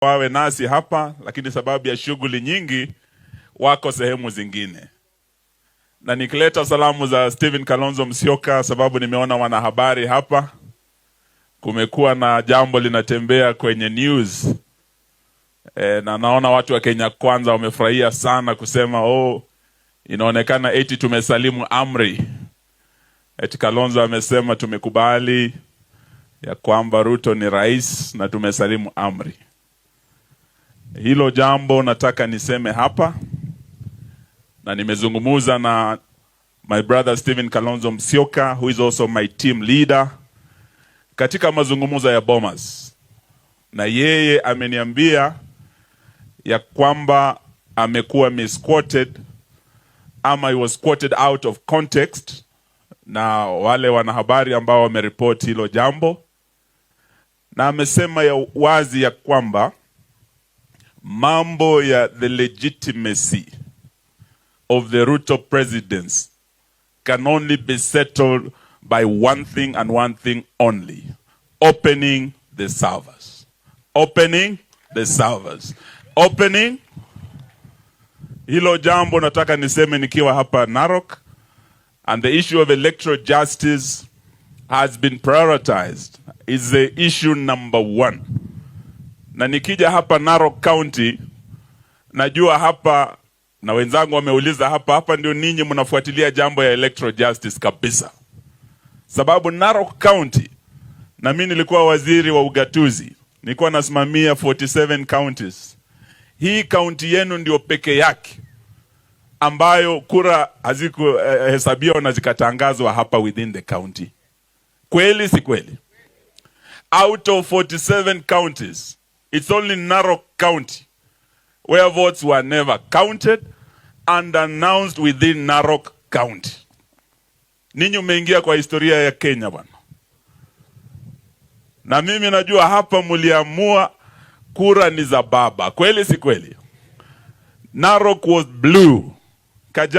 Wawe nasi hapa, lakini sababu ya shughuli nyingi wako sehemu zingine. Na nikileta salamu za Stephen Kalonzo Musyoka, sababu nimeona wanahabari hapa, kumekuwa na jambo linatembea kwenye news na naona watu wa Kenya Kwanza wamefurahia sana kusema, "Oh, inaonekana eti tumesalimu amri." Eti Kalonzo amesema tumekubali ya kwamba Ruto ni rais na tumesalimu amri. Hilo jambo nataka niseme hapa, na nimezungumuza na my brother Stephen Kalonzo Musyoka, who is also my team leader, katika mazungumzo ya Bomas, na yeye ameniambia ya kwamba amekuwa misquoted ama he was quoted out of context na wale wanahabari ambao wameripoti hilo jambo, na amesema ya wazi ya kwamba mambo ya the legitimacy of the Ruto presidency can only be settled by one thing and one thing only: opening the servers. Opening the servers. Opening. Hilo jambo nataka niseme nikiwa hapa Narok, and the issue of electoral justice has been prioritized, is the issue number one. Na nikija hapa Narok County, najua hapa na wenzangu wameuliza hapa, hapa ndio ninyi mnafuatilia jambo ya electoral justice kabisa, sababu Narok County, na mimi nilikuwa waziri wa ugatuzi, nilikuwa nasimamia 47 counties. Hii kaunti yenu ndio peke yake ambayo kura hazikuhesabiwa na zikatangazwa hapa within the county. Kweli si kweli? Out of 47 counties, it's only Narok County where votes were never counted and announced within Narok County. Ninyi umeingia kwa historia ya Kenya, bwana, na mimi najua hapa mliamua kura ni za baba. Kweli si kweli? Narok was blue.